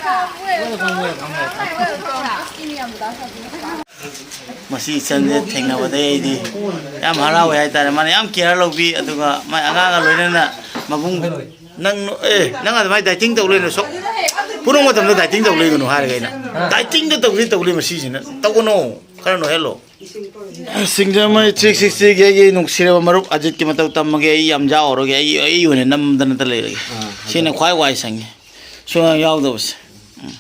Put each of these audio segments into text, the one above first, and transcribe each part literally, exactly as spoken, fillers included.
Welcome, welcome, welcome. ꯃꯁꯤ ꯏꯆꯟꯁꯦ ꯊꯦꯡꯅꯕꯗꯩ ꯑꯩꯗꯤ ꯌꯥꯝ ꯍꯔꯥꯎꯋꯦ ꯍꯥꯏꯇꯥꯔꯦ꯫ ꯃꯥꯅ ꯌꯥꯝ ꯀꯤꯌꯔ ꯂꯧꯕꯤ, ꯑꯗꯨꯒ ꯃꯥꯏ ꯑꯉꯥꯡꯒ ꯂꯣꯏꯅꯅ ꯃꯕꯨꯡ, ꯅꯪ, ꯑꯦ, ꯅꯪ ꯑꯗꯨꯃꯥꯏꯅ ꯗꯥꯏꯇꯤꯡ ꯇꯧ ꯂꯩꯅꯨ꯫ ꯁꯣ-, ꯄꯨꯝꯅꯃꯛ ꯃꯇꯝꯗ ꯗꯥꯏꯇꯤꯡ ꯇꯧ ꯂꯩꯒꯅꯨ ꯍꯥꯏꯔꯒ ꯑꯩꯅ ꯗꯥꯏꯇꯤꯡꯗ ꯇꯧꯁꯤ ꯇꯧ ꯂꯩ꯫ ꯃꯁꯤꯁꯤꯅ ꯇꯧꯒꯅꯣ, ꯈꯔ ꯅꯣꯏꯍꯜꯂꯣ꯫ ꯁꯤꯡꯖꯃꯩ ꯊ꯭ꯔꯤ ꯁꯤꯛꯁꯇꯤꯒꯤ ꯑꯩꯒꯤ ꯅꯨꯡꯁꯤꯔꯕ ꯃꯔꯨꯞ ꯑꯖꯤꯠꯀꯤ ꯃꯇꯧ ꯇꯝꯃꯒꯦ꯫ ꯑꯩ ꯌꯥꯝ ꯌꯥꯎꯔꯒꯦ, ꯑꯩ, ꯑꯩ ꯑꯣꯏꯅ ꯅꯝꯗꯅꯇ ꯂꯩꯔꯒꯦ꯫ ꯁꯤꯅ ꯈ꯭ꯋꯥꯏ ꯋꯥꯏ ꯁꯪꯉꯦ꯫ ꯁꯨꯡꯌꯥꯎ ꯌꯥꯎꯗꯕꯁꯦ꯫ ꯎꯝ꯫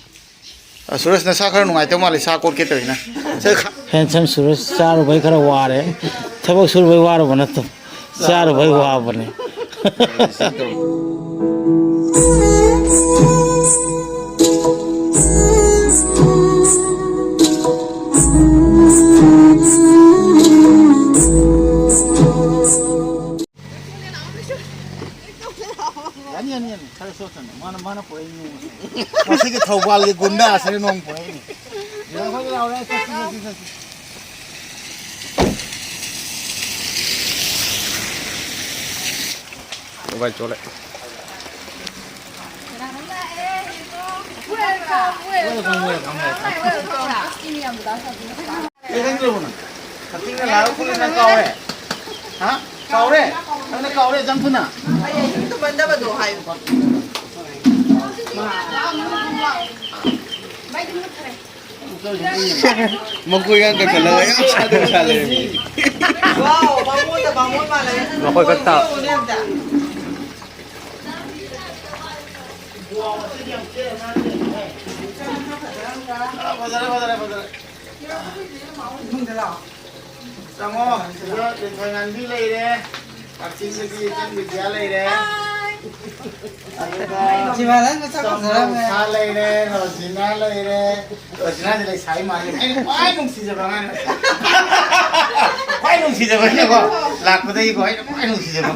ꯑ, ꯁꯨꯔꯦꯁ, ꯅꯁꯥ ꯈꯔ ꯅꯨꯡꯉꯥꯏꯇꯕ ꯃꯥꯜꯂꯦ, ꯁꯥ ꯀꯣꯠꯀꯦ ꯇꯧꯔꯤꯅ꯫ ꯁꯦ, ꯈ- Handsome ꯁꯨꯔꯦꯁ, ꯆꯥꯔꯨꯕꯩ ꯈꯔ ꯋꯥꯔꯦ꯫ ꯊꯕꯛ ꯁꯨꯔꯨꯕꯩ ꯋꯥꯔꯨꯕ ꯅꯠꯇꯕ, ꯆꯥꯔꯨꯕꯩ ꯋꯥꯕꯅꯦ꯫ ꯌꯥꯅꯤ, ꯌꯥꯅꯤ, ꯌꯥꯅꯤ꯫ ꯈꯔ ꯁꯣꯠꯁꯅꯨ꯫ ꯃꯥꯅ, ꯃꯥꯅ ꯄꯨꯔꯛꯏꯅꯦ꯫ ꯃꯁꯤꯒꯤ ꯊꯧꯕꯥꯜꯒꯤ ꯒꯨꯟꯗꯥꯁꯤꯅ ꯅꯣꯡ ꯄꯨꯔꯛꯏꯅꯦ꯫ ꯂꯥꯎꯔꯦ, ꯂꯥꯎꯔꯦ, ꯆꯠꯁꯤ, ꯆꯠꯁꯤ, ꯆꯠꯁꯤ꯫ ꯃꯣꯕꯥꯏꯜ ꯆꯣꯠꯂꯦ꯫ Welcome, welcome, welcome. ꯀꯩꯗꯧꯔꯕꯅꯣ? ꯀꯛꯆꯤꯡꯗ ꯂꯥꯛꯑꯒ ꯈꯨꯜꯂꯦ, ꯅꯪ ꯀꯥꯎꯔꯦ? ꯍꯥ? ꯀꯥꯎꯔꯦ? ꯅꯪꯅ ꯀꯥꯎꯔꯦ, ꯖꯪꯐꯨꯅ? ꯍꯌꯦꯡ ꯌꯨꯝ ꯇꯨꯝꯃꯟꯗꯕꯗꯣ ꯍꯥꯏꯌꯨ꯫ ꯃꯩꯗꯤ ꯃꯨꯠꯈ꯭ꯔꯦ꯫ ꯃꯈꯣꯏꯒ ꯀꯟꯈꯠꯂꯒ ꯌꯥꯝ ꯁꯥꯗꯧ ꯁꯥ ꯂꯩꯔꯝꯃꯤ꯫ ꯋꯥꯎ, ꯕꯥꯃꯣꯟꯗ ꯕꯥꯃꯣꯟ ꯃꯥꯜꯂꯦ꯫ ꯃꯈꯣꯏ ꯈꯛꯇ꯫ ꯌꯦꯡꯉꯨꯅꯦ ꯑꯝꯇ꯫ ꯐꯖꯔꯦ, ꯐꯖꯔꯦ, ꯐꯖꯔꯦ꯫ ꯆꯪꯉꯣ, ꯁꯤꯗ ꯂꯤꯟꯊꯣꯏ ꯉꯥꯟꯕꯤ ꯂꯩꯔꯦ, ꯀꯛꯆꯤꯡꯗꯒꯤ ꯏꯆꯟ ꯕꯤꯗ꯭ꯌꯥ ꯂꯩꯔꯦ, ꯑꯗꯨꯒ ꯁꯤꯕꯥꯂꯥꯒꯤ ꯃꯁꯛ ꯐꯖꯔꯝꯃꯦ꯫ ꯁꯣꯝꯗ ꯎꯁꯥ ꯂꯩꯔꯦ, ꯔꯣꯖꯤꯅꯥ ꯂꯩꯔꯦ꯫ ꯔꯣꯖꯤꯅꯥꯁꯦ ꯂꯩꯁꯥꯕꯤ ꯃꯥꯜꯂꯦ꯫ ꯑꯩꯅ ꯈ꯭ꯋꯥꯏ ꯅꯨꯡꯁꯤꯖꯕ ꯑꯉꯥꯡꯅꯦ꯫ ꯈ꯭ꯋꯥꯏ ꯅꯨꯡꯁꯤꯖꯕ ꯑꯩꯅꯀꯣ, ꯂꯥꯛꯄꯗꯒꯤꯀꯣ ꯑꯩꯅ ꯈ꯭ꯋꯥꯏ ꯅꯨꯡꯁꯤꯖꯕ꯫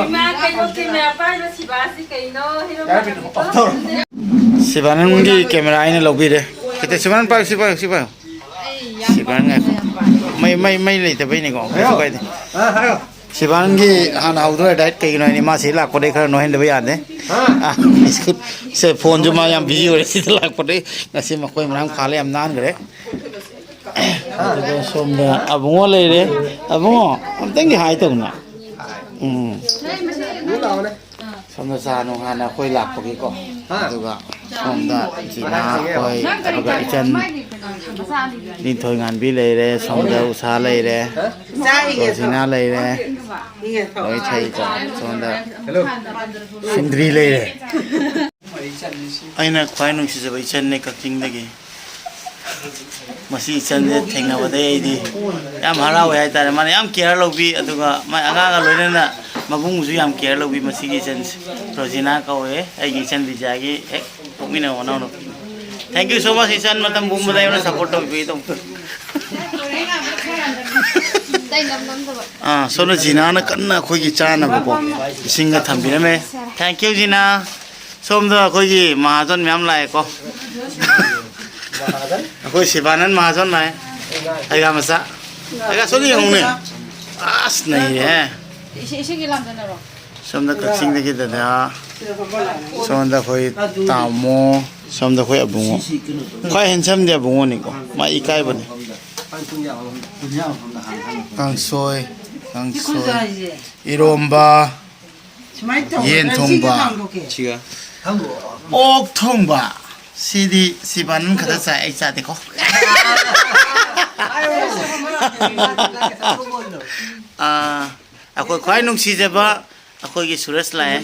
ꯏꯃꯥ, ꯀꯩꯅꯣ ꯀꯦꯃꯦꯔꯥ ꯄꯥꯏꯕ ꯁꯤꯕꯥꯁꯤ ꯀꯩꯅꯣ? ꯍꯦꯔꯣ ꯌꯥꯔꯦ, ꯃꯥꯟꯕꯤꯗꯣ? ꯁꯤꯕꯥ, ꯅꯪꯒꯤ ꯀꯦꯃꯦꯔꯥ ꯑꯩꯅ ꯂꯧꯕꯤꯔꯦ꯫ ꯈꯤꯇ ꯁꯤꯕꯥ, ꯅꯪ ꯄꯥꯏꯌꯨ, ꯁꯤ ꯄꯥꯏꯌꯨ, ꯁꯤ ꯄꯥꯏꯌꯨ꯫ ꯑꯩ ꯌꯥꯝ ꯁꯤꯕꯥ, ꯄꯥꯝꯃꯦ, ꯉꯥꯏꯈꯣ꯫ ꯌꯥꯝ ꯄꯥꯝꯃꯦ꯫ ꯃꯩ, ꯃꯩ, ꯃꯩ ꯂꯩꯇꯕꯩꯅꯤꯀꯣ, ꯀꯩꯁꯨ ꯀꯥꯏꯗꯦ꯫ ꯑ, ꯍꯥꯏꯌꯣ꯫ ꯁꯤꯕꯥꯟꯒꯤ ꯍꯥꯟꯅ ꯍꯧꯗꯣꯔꯦ ꯗꯥꯏꯠ꯫ ꯀꯩꯒꯤꯅꯣ ꯍꯥꯏꯗꯤ ꯃꯥ ꯁꯤ ꯂꯥꯛꯄꯗꯩ ꯈꯔ ꯅꯣꯏꯍꯟꯗꯕ ꯌꯥꯗꯦ꯫ ꯑꯥ, ꯁꯦ, ꯐꯣꯟꯁꯨ ꯃꯥ ꯌꯥꯝ ꯕꯤꯖꯤ ꯑꯣꯏꯔꯦ ꯁꯤꯗ ꯂꯥꯛꯄꯗꯩ꯫ ꯉꯁꯤ ꯃꯈꯣꯏ ꯃꯔꯥꯡ ꯈꯥꯜꯂꯦ, ꯌꯥꯝ ꯅꯥꯟꯈ꯭ꯔꯦ꯫ ꯑꯗꯨꯒ ꯁꯣꯝꯗ ꯑꯕꯨꯡꯉꯣ ꯂꯩꯔꯦ꯫ ꯑꯕꯨꯡꯉꯣ, ꯑꯝꯇꯪꯗꯤ ꯍꯥꯏ ꯇꯧꯅ꯫ ꯎꯝ꯫ ꯁꯣꯝꯗ ꯆꯥ ꯅꯨꯡ ꯍꯥꯟꯅ ꯑꯩꯈꯣꯏ ꯂꯥꯛꯄꯒꯤꯀꯣ꯫ ꯑꯗꯨꯒ ꯁꯣꯝꯗ ꯖꯤꯅꯥ ꯑꯩꯈꯣꯏ, ꯑꯗꯨꯒ ꯏꯆꯟ ꯂꯤꯟꯊꯣꯏ ꯉꯥꯟꯕꯤ ꯂꯩꯔꯦ, ꯁꯣꯝꯗ ꯎꯁꯥ ꯂꯩꯔꯦ, ꯔꯣꯖꯤꯅꯥ ꯂꯩꯔꯦ, ꯂꯣꯏ ꯊꯩꯀꯣ꯫ ꯁꯣꯝꯗ ꯁꯤꯟꯗ꯭ꯔꯤ ꯂꯩꯔꯦ꯫ ꯑꯩꯅ ꯈ꯭ꯋꯥꯏ ꯅꯨꯡꯁꯤꯖꯕ ꯏꯆꯟꯅꯦ ꯀꯛꯆꯤꯡꯗꯒꯤ꯫ ꯃꯁꯤ ꯏꯆꯟꯁꯦ ꯊꯦꯡꯅꯕꯗꯩ ꯑꯩꯗꯤ ꯌꯥꯝ ꯍꯔꯥꯎꯋꯦ ꯍꯥꯏꯇꯥꯔꯦ꯫ ꯃꯥꯅ ꯌꯥꯝ ꯀꯤꯌꯔ ꯂꯧꯕꯤ, ꯑꯗꯨꯒ ꯃꯥꯏ ꯑꯉꯥꯡꯒ ꯂꯣꯏꯅꯅ ꯃꯕꯨꯡꯁꯨ ꯌꯥꯝ ꯀꯤꯌꯔ ꯂꯧꯕꯤ꯫ ꯃꯁꯤꯒꯤ ꯏꯆꯟꯁꯦ ꯔꯣꯖꯤꯅꯥ ꯀꯧꯋꯦ, ꯑꯩꯒꯤ ꯏꯆꯟ ꯕꯤꯖꯥꯒꯤ ꯍꯦꯛ ꯄꯣꯛꯃꯤꯟꯅꯕ ꯃꯅꯥꯎꯅꯨꯄꯤ꯫ Thank you so much, ꯏꯆꯟ, ꯃꯇꯝ ꯄꯨꯝꯕꯗ ꯑꯩꯉꯣꯟꯗ ꯁꯞꯄꯣꯔꯠ ꯇꯧꯕꯤꯕꯒꯤꯗꯃꯛꯇ꯫ ꯑꯥ, ꯁꯣꯝꯗ ꯖꯤꯅꯥꯅ ꯀꯟꯅ ꯑꯩꯈꯣꯏꯒꯤ ꯆꯥꯅꯕꯀꯣ ꯏꯁꯤꯡꯒ ꯊꯝꯕꯤꯔꯝꯃꯦ꯫ Thank you, ꯖꯤꯅꯥ꯫ ꯁꯣꯝꯗ ꯑꯩꯈꯣꯏꯒꯤ ꯃꯍꯥꯖꯣꯟ ꯃꯌꯥꯝ ꯂꯥꯛꯑꯦꯀꯣ꯫ ꯑꯩꯈꯣꯏ ꯁꯤꯕꯥꯅꯟ ꯃꯍꯥꯖꯣꯟ ꯂꯥꯛꯑꯦ꯫ ꯑꯩꯒ ꯃꯆꯥ꯫ ꯑꯩꯒ ꯁꯣꯝꯗ ꯌꯦꯡꯉꯨꯅꯦ꯫ ꯑꯁ, ꯅꯩꯔꯦꯍꯦ꯫ ꯏꯁꯤꯡ, ꯏꯁꯤꯡꯒꯤ ꯂꯥꯝꯗꯅꯔꯣ? ꯁꯣꯝꯗ ꯀꯛꯆꯤꯡꯗꯒꯤ ꯗꯗꯥ, ꯁꯣꯝꯗ ꯑꯩꯈꯣꯏ ꯇꯥꯃꯣ, ꯁꯣꯝꯗ ꯑꯩꯈꯣꯏ ꯑꯕꯨꯡꯉꯣ꯫ ꯈ꯭ꯋꯥꯏ ꯍꯦꯟꯁꯝꯗꯤ ꯑꯕꯨꯡꯉꯣꯅꯤꯀꯣ, ꯃꯥ ꯏꯀꯥꯏꯕꯅꯦ꯫ ꯀꯥꯡꯁꯣꯏ, ꯀꯥꯡꯁꯣꯏ, ꯏꯔꯣꯝꯕ, ꯁꯨꯃꯥꯏꯅ ꯇꯧꯔꯒ ꯌꯦꯟ ꯊꯣꯡꯕ꯫ ꯁꯤꯒ ꯊꯥꯡꯗꯣꯛꯀꯦ꯫ ꯑꯣꯛ ꯊꯣꯡꯕ꯫ ꯁꯤꯗꯤ ꯁꯤꯕꯥꯅꯟ ꯈꯛꯇ ꯆꯥꯏ, ꯑꯩ ꯆꯥꯗꯦꯀꯣ꯫ ꯑꯥ, ꯑꯩꯈꯣꯏ ꯈ꯭ꯋꯥꯏ ꯅꯨꯡꯁꯤꯖꯕ ꯑꯩꯈꯣꯏꯒꯤ ꯁꯨꯔꯦꯁ ꯂꯥꯛꯑꯦ꯫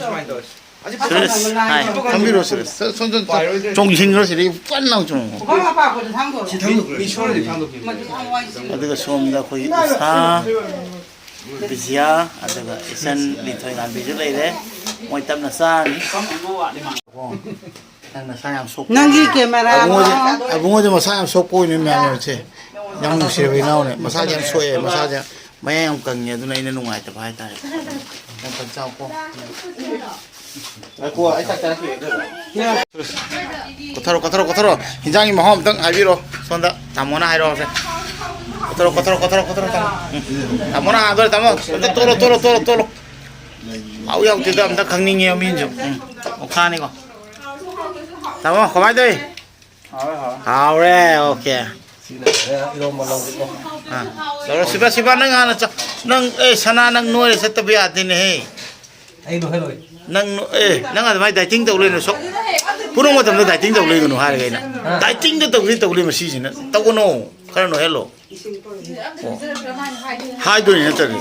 ꯁꯨꯔꯦꯁ, ꯍꯥꯏ꯫ ꯐꯝꯕꯤꯔꯣ, ꯁꯨꯔꯦꯁ꯫ ꯁꯣꯝ, ꯁꯣꯝ, ꯁꯣꯝ ꯆꯣꯡꯁꯤꯟꯈ꯭ꯔꯣ, ꯁꯤꯗꯤ ꯀꯟꯅ ꯆꯣꯡꯉꯣ꯫ ꯈꯣꯡ ꯃꯄꯥꯛꯄꯗꯣ ꯊꯥꯡꯗꯣꯛꯑꯣ꯫ ꯁꯤ ꯊꯥꯡꯗꯣꯛꯈ꯭ꯔꯣ꯫ ꯃꯗꯨ ꯊꯥꯡ ꯋꯥꯏ ꯆꯤꯟꯕꯅꯤ꯫ ꯑꯗꯨꯒ ꯁꯣꯝꯗ ꯑꯩꯈꯣꯏꯒꯤ ꯎꯁꯥ, ꯕꯤꯖꯤꯌꯥ, ꯑꯗꯨꯒ ꯏꯆꯟ ꯂꯤꯟꯊꯣꯏ ꯉꯥꯟꯕꯤꯁꯨ ꯂꯩꯔꯦ꯫ ꯃꯣꯏ ꯇꯞꯅ ꯆꯥꯔꯅꯤ꯫ ꯅꯪ ꯅꯁꯥ ꯌꯥꯝ ꯁꯣꯛꯄ ꯅꯪꯒꯤ ꯑꯣꯏꯅꯦ꯫ ꯀꯦꯃꯦꯔꯥ ꯑꯕꯨꯡꯉꯣꯁꯦ, ꯑꯕꯨꯡꯉꯣꯁꯦ ꯃꯁꯥ ꯌꯥꯝ ꯁꯣꯛꯄ ꯑꯣꯏꯅꯦ ꯃꯌꯥꯝ ꯃꯔꯛꯁꯦ꯫ ꯌꯥꯝ ꯅꯨꯡꯁꯤꯔꯕ ꯏꯅꯥꯎꯅꯦ꯫ ꯃꯁꯥꯁꯦ ꯌꯥꯝ ꯁꯣꯛꯑꯦ, ꯃꯁꯥꯁꯦ ꯃꯌꯥ ꯌꯥꯝ ꯀꯪꯉꯦ, ꯑꯗꯨꯅ ꯑꯩꯅ ꯅꯨꯡꯉꯥꯏꯇꯕ ꯍꯥꯏꯇꯥꯔꯦ꯫ ꯅꯪ ꯐꯖꯅ ꯆꯥꯎꯀꯣ꯫ ꯉꯥꯏꯈꯣ, ꯑꯩ ꯆꯥꯛ ꯆꯥꯔꯛꯈꯤꯒꯦ꯫ ꯀꯣꯊꯔꯣ, ꯀꯣꯊꯔꯣ, ꯀꯣꯊꯔꯣ꯫ ꯍꯤꯟꯖꯥꯡꯒꯤ ꯃꯍꯥꯎ ꯑꯝꯇꯪ ꯍꯥꯏꯕꯤꯔꯣ꯫ ꯁꯣꯝꯗ ꯇꯥꯃꯣꯅ ꯍꯥꯏꯔꯛꯑꯣꯁꯦ꯫ ꯀꯣꯊꯔꯣ, ꯀꯣꯊꯔꯣ, ꯀꯣꯊꯔꯣ, ꯀꯣꯊꯔꯣ, ꯇꯥꯃꯣ꯫ ꯎꯝ꯫ ꯇꯥꯃꯣꯅ ꯍꯥꯟꯗꯣꯔꯦ, ꯇꯥꯃꯣ꯫ ꯑꯝꯇ ꯇꯣꯠꯂꯣ, ꯇꯣꯠꯂꯣ, ꯇꯣꯠꯂꯣ, ꯇꯣꯠꯂꯣ꯫ ꯍꯥꯎ ꯌꯥꯎꯗꯦꯗ, ꯑꯝꯇ ꯈꯪꯅꯤꯡꯉꯦ ꯃꯤꯅꯁꯨ꯫ ꯎꯝ꯫ ꯑꯣꯛꯁꯥꯅꯤꯀꯣ꯫ ꯇꯥꯃꯣ, ꯀꯃꯥꯏꯅ ꯇꯧꯔꯤ? ꯍꯥꯎꯔꯦ, ꯍꯥꯎꯔꯦ꯫ ꯍꯥꯎꯔꯦ, ꯑꯣꯀꯦ꯫ ꯁꯤꯅ ꯏꯔꯣꯝꯕ ꯂꯧꯒꯦꯀꯣ꯫ ꯑꯥ꯫ ꯂꯧꯔꯣ, ꯁꯤꯕ, ꯁꯤꯕ, ꯅꯪ ꯍꯥꯟꯅ ꯆ-, ꯅꯪ, ꯑꯦ, ꯁꯅꯥ, ꯅꯪ ꯅꯣꯏꯔ ꯆꯠꯇꯕ ꯌꯥꯗꯦꯅꯦꯍꯦ꯫ ꯑꯩ ꯅꯣꯏꯍꯜꯂꯣꯏ꯫ ꯅꯪ ꯅꯣ-, ꯑꯦ, ꯅꯪ ꯑꯗꯨꯃꯥꯏꯅ dieting ꯇꯧ ꯂꯩꯅꯨ, ꯁꯣ-, ꯄꯨꯝꯅꯃꯛ ꯃꯇꯝꯗ dieting ꯇꯧ ꯂꯩꯒꯅꯨ ꯍꯥꯏꯔꯒ ꯑꯩꯅ꯫ ꯍꯥ? Dieting ꯇꯧꯗꯤ ꯇꯧ ꯂꯩ ꯃꯁꯤꯁꯤꯅ꯫ ꯇꯧꯒꯅꯣ, ꯈꯔ ꯅꯣꯏꯍꯜꯂꯣ꯫ ꯑꯣ꯫ ꯍꯥꯏꯗꯣꯏꯅꯤ ꯅꯠꯇ꯭ꯔꯗꯤ꯫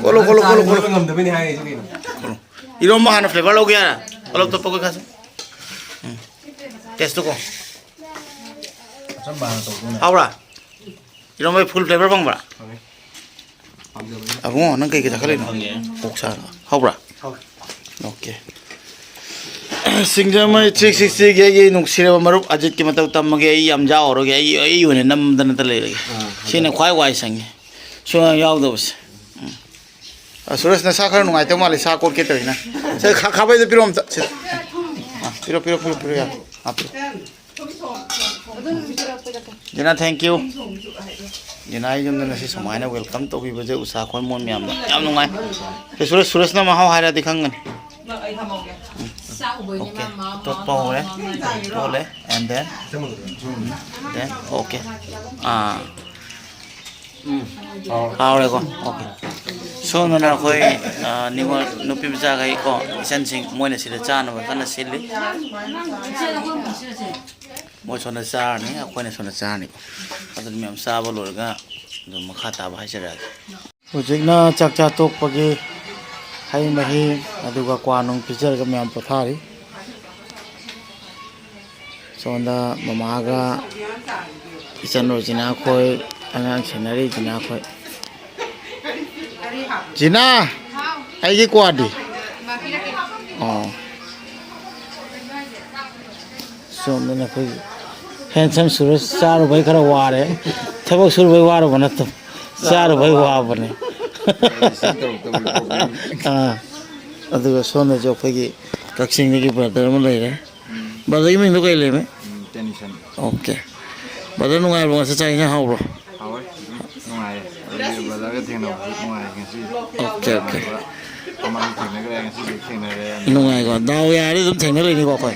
ꯀꯣꯠꯂꯣ, ꯀꯣꯠꯂꯣ, ꯀꯣꯠꯂꯣ, ꯀꯣꯠꯂꯣ꯫ ꯅꯣꯏꯕ ꯉꯝꯗꯕꯩꯅꯤ ꯍꯥꯏꯔꯤꯁꯦ ꯀꯩꯅꯣ? ꯀꯣꯠꯂꯣ꯫ ꯏꯔꯣꯝꯕ ꯍꯥꯟꯅ flavour ꯂꯧꯒꯦ ꯍꯥꯏꯔ? ꯀꯣꯠꯂꯣ, ꯑꯇꯣꯞꯄ ꯀꯣꯠ ꯈꯥꯁꯦ꯫ ꯎꯝ꯫ Taste ꯇꯨ ꯀꯣ꯫ ꯑꯆꯝꯕ ꯍꯥꯟꯅ ꯇꯧꯗꯣꯏꯅꯦ꯫ ꯍꯥꯎꯕ꯭ꯔꯥ? ꯏꯔꯣꯝꯕꯩ full flavour ꯐꯪꯕ꯭ꯔꯥ? ꯐꯪꯉꯦ꯫ ꯄꯥꯝꯖꯕꯅꯤꯅ꯫ ꯑꯕꯨꯡꯉꯣ, ꯅꯪ ꯀꯩ ꯀꯩ ꯆꯥꯈꯠꯂꯛꯏꯅꯣ? ꯐꯪꯉꯦ꯫ ꯑꯣꯛ ꯁꯥ꯫ ꯍꯥꯎꯕ꯭ꯔꯥ? ꯍꯥꯎꯋꯦ꯫ ꯑꯣꯀꯦ꯫ ꯁꯤꯡꯖꯃꯩ three sixty ꯒꯤ ꯑꯩꯒꯤ ꯅꯨꯡꯁꯤꯔꯕ ꯃꯔꯨꯞ ꯑꯖꯤꯠꯀꯤ ꯃꯇꯧ ꯇꯝꯃꯒꯦ꯫ ꯑꯩ ꯌꯥꯝ ꯌꯥꯎꯔꯔꯣꯏꯒꯦ꯫ ꯑꯩ, ꯑꯩ ꯑꯣꯏꯅ ꯅꯝꯗꯅꯇ ꯂꯩꯔꯒꯦ꯫ ꯑꯥ, ꯁꯤꯅ ꯈ꯭ꯋꯥꯏ ꯋꯥꯏ ꯁꯪꯉꯦ꯫ ꯁꯨꯡꯌꯥꯎ ꯌꯥꯎꯗꯕꯁꯦ꯫ ꯎꯝ꯫ ꯑ, ꯁꯨꯔꯦꯁ, ꯅꯁꯥ ꯈꯔ ꯅꯨꯡꯉꯥꯏꯇꯕ ꯃꯥꯜꯂꯦ, ꯁꯥ ꯀꯣꯠꯀꯦ ꯇꯧꯔꯤꯅ꯫ ꯁꯦ, ꯈꯥ-, ꯈꯥꯕꯩꯗꯣ ꯄꯤꯔꯛꯑꯣ ꯑꯝꯇ꯫ ꯁꯦ꯫ ꯑ, ꯄꯤꯔꯣ, ꯄꯤꯔꯣ, ꯄꯤꯔꯣ, ꯄꯤꯔꯣ, ꯌꯥꯔꯦ꯫ ꯑ, ꯄꯤꯔꯣ꯫ ꯖꯤꯅꯥ, thank you꯫ ꯖꯤꯅꯥ, ꯑꯩ ꯌꯨꯝꯗ ꯉꯁꯤ ꯁꯨꯃꯥꯏꯅ welcome ꯇꯧꯕꯤꯕꯁꯦ ꯎꯁꯥ ꯈꯣꯏ ꯃꯣꯏ ꯃꯌꯥꯝꯗ ꯌꯥꯝ ꯅꯨꯡꯉꯥꯏ꯫ ꯁꯦ, ꯁꯨꯔꯦꯁ, ꯁꯨꯔꯦꯁꯅ ꯃꯍꯥꯎ ꯍꯥꯏꯔꯗꯤ ꯈꯪꯒꯅꯤ꯫ ꯎꯝ꯫ Okay, ꯇꯣꯠꯄ ꯍꯧꯔꯦ꯫ ꯇꯣꯠꯂꯦ, and then, then, okay꯫ Ah. Um. ꯍꯥꯎꯔꯦꯀꯣ? Okay꯫ ꯁꯣꯝꯗꯅ ꯑꯩꯈꯣꯏ, ꯑ, ꯅꯤꯉꯣꯜ ꯅꯨꯄꯤ ꯃꯆꯥꯈꯩ ꯀꯣ, ꯏꯆꯟꯁꯤꯡ, ꯃꯣꯏꯅ ꯁꯤꯗ ꯆꯥꯅꯕ ꯀꯟꯅ ꯁꯤꯜꯂꯤ꯫ ꯃꯣꯏ ꯁꯣꯝꯗ ꯆꯥꯔꯅꯤ, ꯑꯩꯈꯣꯏꯅ ꯁꯣꯝꯗ ꯆꯥꯔꯅꯤꯀꯣ꯫ ꯑꯗꯨꯅ ꯃꯌꯥꯝ ꯆꯥꯕ ꯂꯣꯏꯔꯒ ꯑꯗꯨꯝ ꯃꯈꯥ ꯇꯥꯕ ꯍꯥꯏꯖꯔꯛꯑꯒꯦ꯫ ꯍꯧꯖꯤꯛꯅ ꯆꯥꯛ ꯆꯥ ꯇꯣꯛꯄꯒꯤ ꯍꯩ ꯃꯍꯤ ꯑꯗꯨꯒ ꯀ꯭ꯋꯥ ꯅꯨꯡ ꯄꯤꯖꯔꯒ ꯃꯌꯥꯝ ꯄꯣꯊꯥꯔꯤ꯫ ꯁꯣꯝꯗ ꯃꯃꯥꯒ ꯏꯆꯟ ꯔꯣꯖꯤꯅꯥ ꯈꯣꯏ ꯑꯉꯥꯡ ꯁꯦꯟꯅꯔꯤ, ꯖꯤꯅꯥ ꯈꯣꯏ꯫ ꯖꯤꯅꯥ, ꯑꯩꯒꯤ ꯀ꯭ꯋꯥꯗꯤ? ꯑꯣ꯫ ꯁꯣꯝꯗꯅ ꯑꯩꯈꯣꯏꯒꯤ handsome ꯁꯨꯔꯦꯁ ꯆꯥꯔꯨꯕꯩ ꯈꯔ ꯋꯥꯔꯦ꯫ ꯊꯕꯛ ꯁꯨꯔꯨꯕꯩ ꯋꯥꯔꯨꯕ ꯅꯠꯇꯕ, ꯆꯥꯔꯨꯕꯩ ꯋꯥꯕꯅꯦ꯫ ꯑꯥ, ꯑꯗꯨꯒ ꯁꯣꯝꯗꯁꯨ ꯑꯩꯈꯣꯏꯒꯤ ꯀꯛꯆꯤꯡꯗꯒꯤ brother ꯑꯃ ꯂꯩꯔꯦ꯫ ꯎꯝ꯫ Brotherꯒꯤ ꯃꯤꯡꯗꯣ ꯀꯩ ꯂꯩꯃꯤ? ꯎꯝ, ꯇꯦꯅꯤꯁꯟ꯫ Okay꯫ Brother, ꯅꯨꯡꯉꯥꯏꯕ꯭ꯔꯣ? ꯉꯁꯤ ꯆꯥꯛ ꯏꯟꯁꯥꯡ ꯍꯥꯎꯕ꯭ꯔꯣ? ꯍꯥꯎꯋꯦ꯫ Okay, okay. ꯅꯨꯡꯉꯥꯏꯀꯣ, ꯗꯥꯎ ꯌꯥꯔꯗꯤ ꯑꯗꯨꯝ ꯊꯦꯡꯅꯔꯛꯏꯅꯤꯀꯣ ꯑꯩꯈꯣꯏ꯫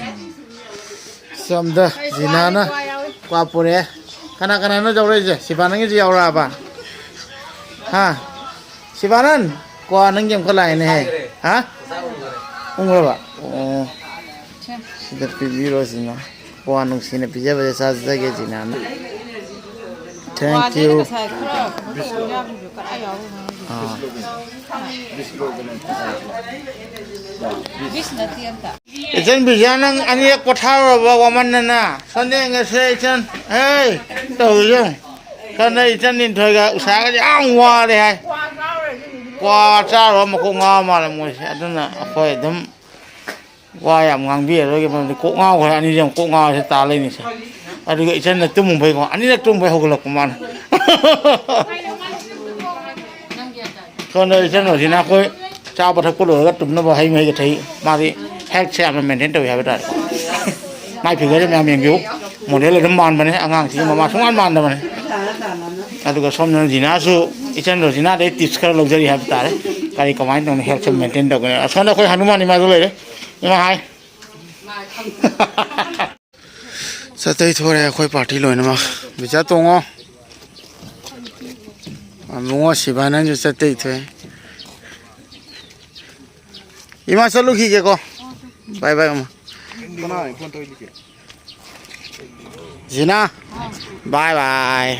ꯁꯣꯝꯗ ꯖꯤꯅꯥꯅ ꯀ꯭ꯋꯥ ꯄꯨꯔꯛꯑꯦ꯫ ꯀꯅꯥ ꯀꯅꯥꯅꯣ ꯌꯥꯎꯔꯛꯏꯁꯦ? ꯁꯤꯕꯥꯅꯟꯒꯤꯁꯨ ꯌꯥꯎꯔꯛꯑꯕ? ꯍꯥ? ꯁꯤꯕꯥꯅꯟ, ꯀ꯭ꯋꯥ ꯅꯪꯒꯤ ꯑꯃꯨꯛꯀ ꯂꯥꯛꯑꯦꯅꯦꯍꯦ꯫ ꯍꯥ? ꯎꯪꯈ꯭ꯔꯕ? ꯑꯣ꯫ ꯁꯤꯗ ꯄꯤꯕꯤꯔꯣ ꯖꯤꯅꯥ꯫ ꯀ꯭ꯋꯥ ꯅꯨꯡꯁꯤꯅ ꯄꯤꯖꯕꯁꯦ ꯆꯥꯖꯒꯦ ꯖꯤꯅꯥꯅ꯫ Thank you꯫ ꯑꯥ꯫ ꯏꯆꯟ ꯕꯤꯖꯤꯌꯥ, ꯅꯪ ꯑꯅꯤꯔꯛ ꯄꯣꯊꯥꯔꯨꯔꯕ ꯋꯥꯃꯟꯗꯅ? ꯁꯣꯝꯗ ꯌꯦꯡꯉꯁꯦ ꯏꯆꯟ꯫ ꯍꯦ! ꯇꯧꯔꯤꯁꯦ ꯌꯦꯡꯉꯨ꯫ ꯁꯣꯝꯗ ꯏꯆꯟ ꯂꯤꯟꯊꯣꯏꯒ ꯎꯁꯥꯒꯁꯦ ꯌꯥꯝ ꯋꯥꯔꯦ ꯍꯥꯏ꯫ ꯀ꯭ꯋꯥ ꯆꯥꯔꯨꯔ ꯃꯀꯣꯛ ꯉꯥꯎ ꯃꯥꯜꯂꯦ ꯃꯣꯏꯁꯦ꯫ ꯑꯗꯨꯅ ꯑꯩꯈꯣꯏ ꯑꯗꯨꯝ ꯋꯥ ꯌꯥꯝ ꯉꯥꯡꯕꯤꯔꯔꯣꯏꯒꯦ, ꯃꯔꯝꯗꯤ ꯀꯣꯛ ꯉꯥꯎꯈ꯭ꯔꯦ꯫ ꯑꯅꯤꯁꯦ ꯑꯃꯨꯛ ꯀꯣꯛ ꯉꯥꯎꯔꯁꯦ ꯇꯥ ꯂꯩꯅꯤꯁꯦ꯫ ꯑꯗꯨꯒ ꯏꯆꯟꯅ ꯇꯨꯝꯃꯨꯕꯩꯀꯣ, ꯑꯅꯤꯔꯛ ꯇꯨꯝꯕꯩ ꯍꯧꯒꯠꯂꯛꯄ ꯃꯥꯅ꯫ ꯁꯣꯝꯗ ꯏꯆꯟ ꯔꯣꯖꯤꯅꯥ ꯑꯩꯈꯣꯏ ꯆꯥꯕ ꯊꯛꯄ ꯂꯣꯏꯔꯒ ꯇꯨꯝꯅꯕ ꯍꯩ ꯃꯍꯤꯒ ꯊꯛꯏ꯫ ꯃꯥꯗꯤ health ꯁꯦ ꯌꯥꯝꯅ maintain ꯇꯧꯏ ꯍꯥꯏꯕ ꯇꯥꯔꯦ꯫ ꯃꯥꯏ figure ꯁꯦ ꯃꯌꯥꯝ ꯌꯦꯡꯕꯤꯌꯨ, model ꯑꯗꯨꯝ ꯃꯥꯟꯕꯅꯦ, ꯑꯉꯥꯡꯁꯤꯒꯤ ꯃꯃꯥ ꯁꯨꯡꯃꯥꯟ ꯃꯥꯟꯗꯕꯅꯦ꯫ ꯑꯗꯨꯒ ꯁꯣꯝꯗꯅ ꯖꯤꯅꯥꯁꯨ ꯏꯆꯟ ꯔꯣꯖꯤꯅꯥꯗꯩ tips ꯈꯔ ꯂꯧꯖꯔꯤ ꯍꯥꯏꯕ ꯇꯥꯔꯦ, ꯀꯔꯤ ꯀꯃꯥꯏꯅ ꯇꯧꯅ health ꯁꯦ maintain ꯇꯧꯒꯅꯤ꯫ ꯑꯁꯣꯝꯗ ꯑꯩꯈꯣꯏ ꯍꯅꯨꯃꯥꯟ ꯏꯃꯥꯁꯨ ꯂꯩꯔꯦ꯫ ꯏꯃꯥ ꯍꯥꯏ꯫ ꯆꯠꯇꯩ ꯊꯣꯔꯦ ꯑꯩꯈꯣꯏ party ꯂꯣꯏꯅꯃꯛ꯫ ꯕꯤꯆꯥ ꯇꯣꯡꯉꯣ꯫ ꯑꯕꯨꯡꯉꯣ ꯁꯤꯕꯥꯅꯟꯁꯨ ꯆꯠꯇꯩ ꯊꯣꯛꯑꯦ꯫ ꯏꯃꯥ ꯆꯠꯂꯨꯈꯤꯒꯦꯀꯣ꯫ Bye bye ꯏꯃꯥ꯫ ꯖꯤꯅꯥ꯫ Bye bye꯫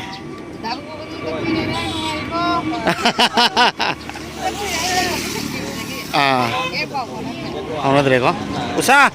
ꯑꯥ꯫ ꯐꯥꯎꯅꯗ꯭ꯔꯦꯀꯣ꯫ ꯎꯁꯥ꯫